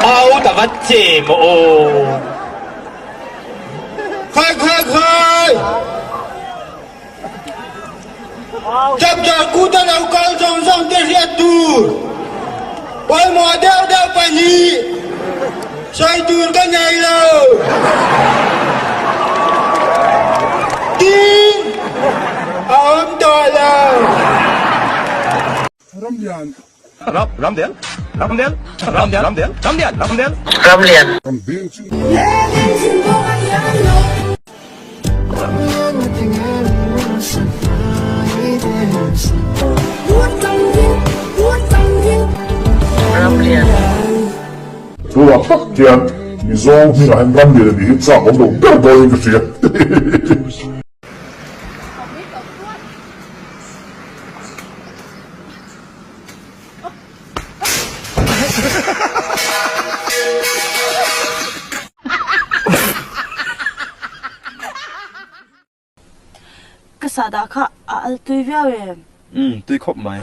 Au ta vat che maw aw. Khai khai khai! Chapchar kuta lo kal zawng zawng te hriat tur pawimawh deuh deuh pahnih sawi tur ka nei lo. Tin a awm tawh lo. Ramlian. Ram Ramlian Ramlian Ramlian Ramlian Ramlian Ramlian Ramlian. Ramlian chu. Ramlian. Tunah tak hian Mizo hmingah hian Ramlian a nih hi chak awm lo ber dawn in ka hria. Ka sahdah kha a al tui viau em? Umm, tui khawp mai.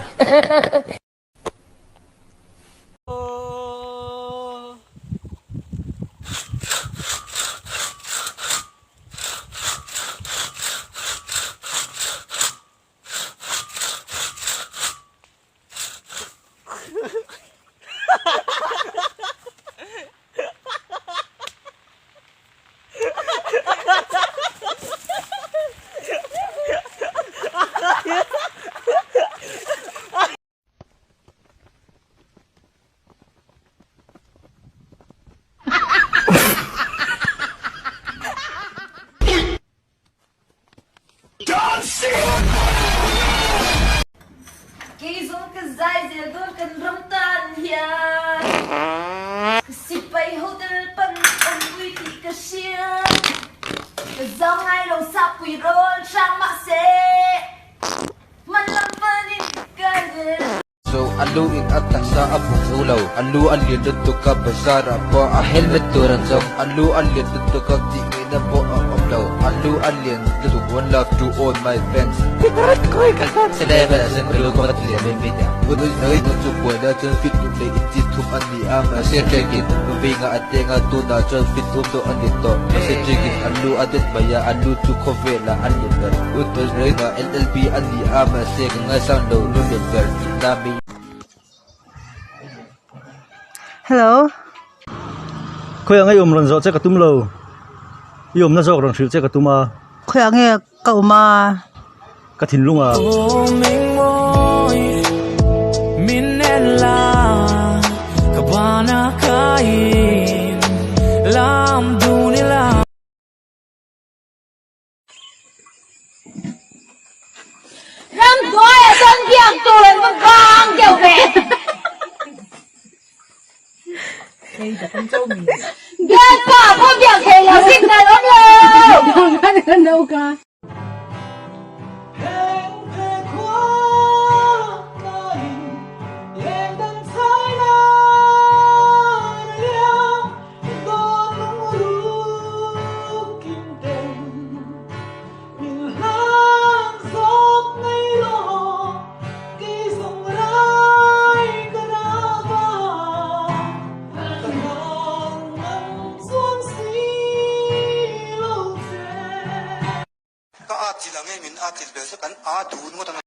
Kei zong ka zai zel dawn kan ram tan hian ka sipai hotel pan awmpui tih ka hria ka zau ngai lo sapui rawl hrang mahse hman lam panin ka rel. So a lu in a taksa a buk zo lo, a lu a lian lutuk a bazar ah pawh a helmet tur an zawng, a lu a lian lutuk a tih ngaihna pawh a awm lo, a lu a lian lutuk one love to all my fans. Chu buaina chuan fit leh inti thum a ni a, mahse track in vawinga a teng a, tunah chuan fit thum tawh a ni tawh, mahse track in a lu a det mai a, a lu chu khawvelah a lian ber. LLB a ni a, mahse ka ngaisang lo lu lian ber tih na mi. Hello. Khawiah nge i awm rawn zawh che ka tum lo. I awmna zawk rawn hrilh che ka tum a. Khawiah nge ka awm a? Ka thinlung a. Ramhnuai ah chuan biak tur an va vang deuh ve. Bialpa pawh biak thei lo signal awm lo. Ka at chilh ang e, min at chilh ber se kan a dun ngawt ang a.